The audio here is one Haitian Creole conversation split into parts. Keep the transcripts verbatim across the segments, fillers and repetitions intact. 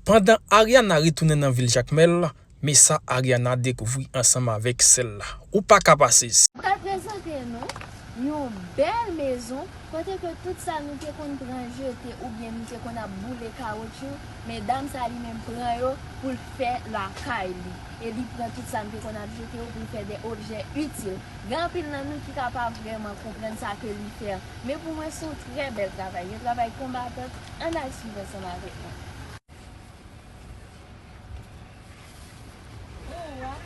Pandan Ariana retounen nan vil Jakmèl, men sa Ariana dekouvri ansanm avèk sè l la. Ou pa ka pa sezi. M pral prezante nou yon bèl mezon kote ke tout sa nou te konn pran jete oubyen nou te konn ap boule kawotchou, men dam sa li menm pran yo pou l fè lakay li. E li pran tout sa nou te konn ap jete yo pou l fè de objè itil. Gen anpil nan nou ki ka pa vrèman konprann sa ke li fè. Men pou mwen, se yon trè bèl travay. Yon travay konbatant. Ann al swiv ansanm avèk mwen.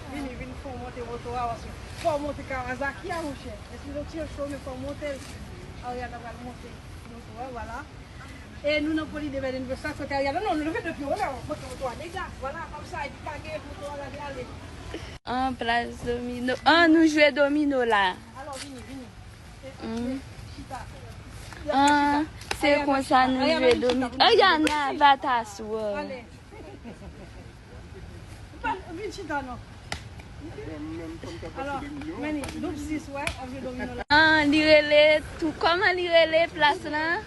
Vini, vin fè w monte moto a, paske fò w monte Kawasaki a, monchè. Èske w tire cho, men fò w monte l. Ariana pral monte moto a, vwala. E nou nan Polydé Bed and Breakfast, kote Ariana, non, nou leve de pye, wè, monte moto a, dega, vwala, kòmsa, epi pa gen moto a, gade ale. An plas domino. An, nou jwe domino la. Alò, vini, vini. E, e, chita. An, se konsa nou jwe domino. Ariana, va t asou. Ale. Pa vin chita non. Alò, Meni, doub sis, wè, ap jwe domino la. Ah, li rele tou. Kòman li rele plas lan?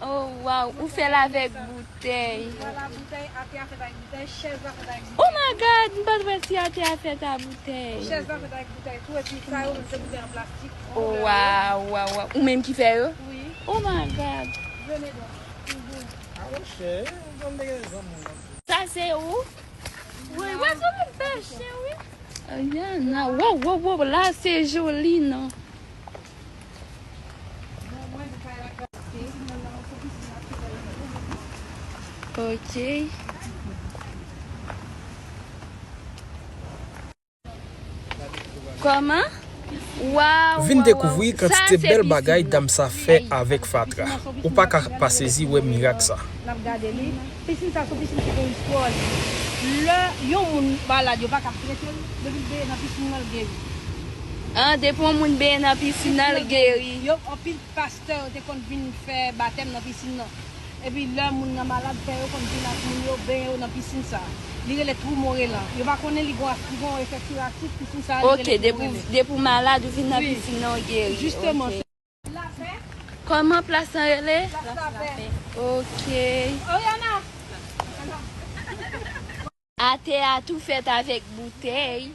Oh, wow. Ou fè l avèk boutèy. Vwala, boutèy, atè a fèt avèk boutèy, chèz la fèt avèk boutèy. Oh my God, m pa t wè si atè a fèt a boutèy. Chèz la fèt avèk boutèy tou, epi sa yo menm se boutèy an plastik. Oh, wow, wow, wow. Ou menm ki fè yo? Wi. Oh my God. Vle m ede w. Ah, monchè, m janm te gen zanmi w. Sa se ou? Wi, wè sou moun bèl chen, wi. Ayana, wow, wow, wow, la se joli, non? Ok. Kòman? Waw, vin waw, dekouvri waw. Kantite bèl bagay dam sa fè avèk fatra. Ou pa ka pa sezi wè mirak sa. N ap gade li. Pisin sa se yon pisin ki gen istwa li. Lè yon moun malad, yo pa ka trete l, depi l beye nan pisin nan, l geri. Ah, depi yon moun beye nan pisin nan, l geri. Yo, anpil pastè yo te konn vin fè batèm nan pisin nan. Epi lè moun nan malad, pè yo konn vin ak moun yo, benyen yo nan pisin sa a. Li rele Twou Morelan. Yo pa konnen li gon, li gon efè kiratif, pisin sa a, li rele Twou Morelan. Ok, depi w, depi w malad, ou vin nan pisin nan, ou geri. Jisteman. Ok. Kòman plas lan rele? Plas Lapè. Ok. Oriana! Atè a tou fèt avèk boutèy.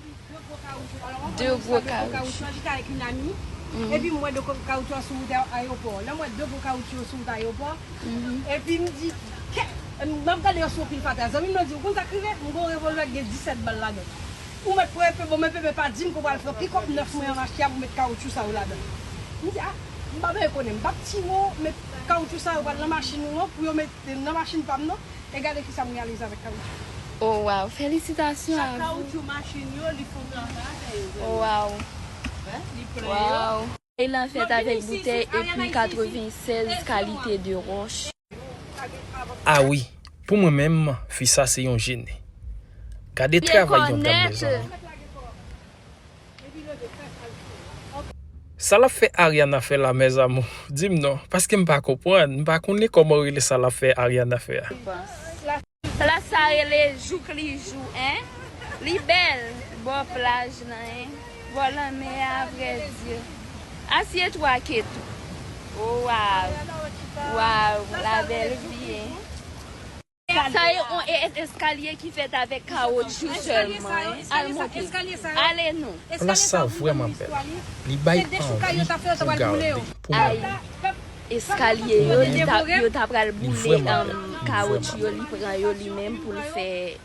De gwo kawoutchou. J'étais avec une amie. Mhm. Epi m wè de kawoutchou sou wout ayewopò. Lè m wè de gwo kawoutchou sou wout ayewopò, mhm, epi m di, kè, m ap gade yo sou pil fatra. Zanmi m nan di, ou konn sa k rive? M gon revòlvè ki gen disèt bal ladan l. Ou mèt pran enpe, bon, men enpe pa di m ke w pral pran pikòp nèf mwen an achte a pou met kawoutchou sa yo ladan l. M di, ah, m pa bezwen konnen, m p ap tiye w, men kawoutchou sa yo pral nan machin ou an, pou yo mete nan machin pa m nan. E gade kisa m reyalize avèk kawoutchou. Oh, wow. Felisitasyon a vou. Chak kawoutchou machin yo, li fon travay. Oh, wow. Wi, li plen yo. Wow. E lan fèt avèk boutèy epi katrevennsèz kalite de wòch. Ah wi, pou mwen menm, fi sa se yon jeni. Gade travay yon dam, mezanmi. Sa l ap fè Ariana fè la, mes amours? Di m non, paske m pa konprann, m pa konnen kòman w rele sa l ap fè Ariana fè a. Plas sa rele Jouk li jou, en. Li bèl, bò plaj lan, en. Bò lanmè a, vrèdi. Asye twa ke tou. Oh, waw. Waw, la belle vie, en. Sa e yon e-, eskalye ki fèt avèk kawotchou sèlman, en. Al monte. Ale non. Plas sa vrèman bèl. Li bay anvi pou gade, pou mande. Eskalye yo, li ta, yo ta pral boule, um, kawotchou yo, li pran yo li menm pou l fè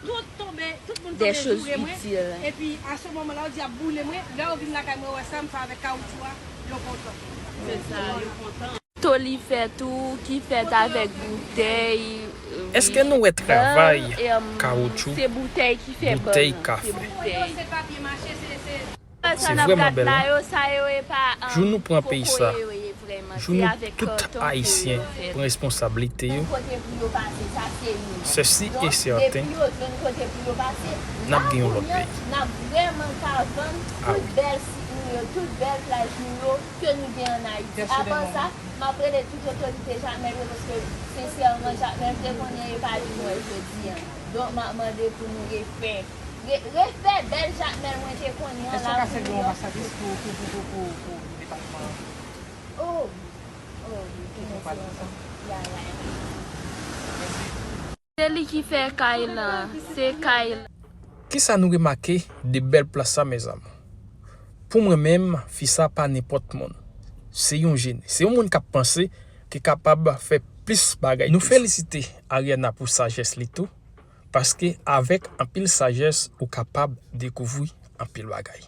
de choz itil. Epi, a se moman la, yo di ap boule mwen. Lè yo vin lakay mwen, wè sa m fè avèk kawotchou a, yo kontan. Se sa, yo kontan. To li fè tou, ki fèt avèk boutèy, èske nou wè travay kawotchou, boutèy, kafe? Se vrèman bèl, wi. Jou nou pran peyi sa, jou nou tout Ayisyen pran responsablite yo, se si e sèten, n ap gen yon lòt peyi. Ah wi. Tout bèl sit nou yo, tout bèl plaj nou yo ke nou gen ann Ayiti. Apa sa, m ap rele tout otorite Jakmèl yo, paske, sensèman, Jakmèl m te konnen e pa li m wè jodi a. Donk, m ap mande pou nou refè, re-, refè bèl Jakmèl mwen te konnen an la pou nou. Èske w ka sèvi yon anbasadris pou, pou, pou, pou, pou, pou depatman? Oh! Oh, wi, wi, wi. Ya, ya, ya. Mèsi. Se li ki fè kay lan, se kay lan. Kisa nou remake de bèl plas sa, mezanmi? Pou mwen menm, fi sa pa nenpòt moun. Se yon jeni. Se yon moun k ap panse, ki kapab fè plis bagay. Nou felisite Ariana pou sajès li tou, paske avèk anpil sajès, ou kapab dekouvri anpil bagay.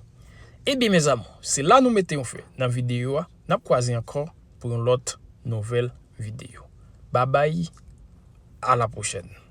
Ebyen, mezanmi, se la nou mete yon fen nan videyo a. N ap kwaze ankò pou yon lòt nouvèl videyo. Babay, a la pwochèn.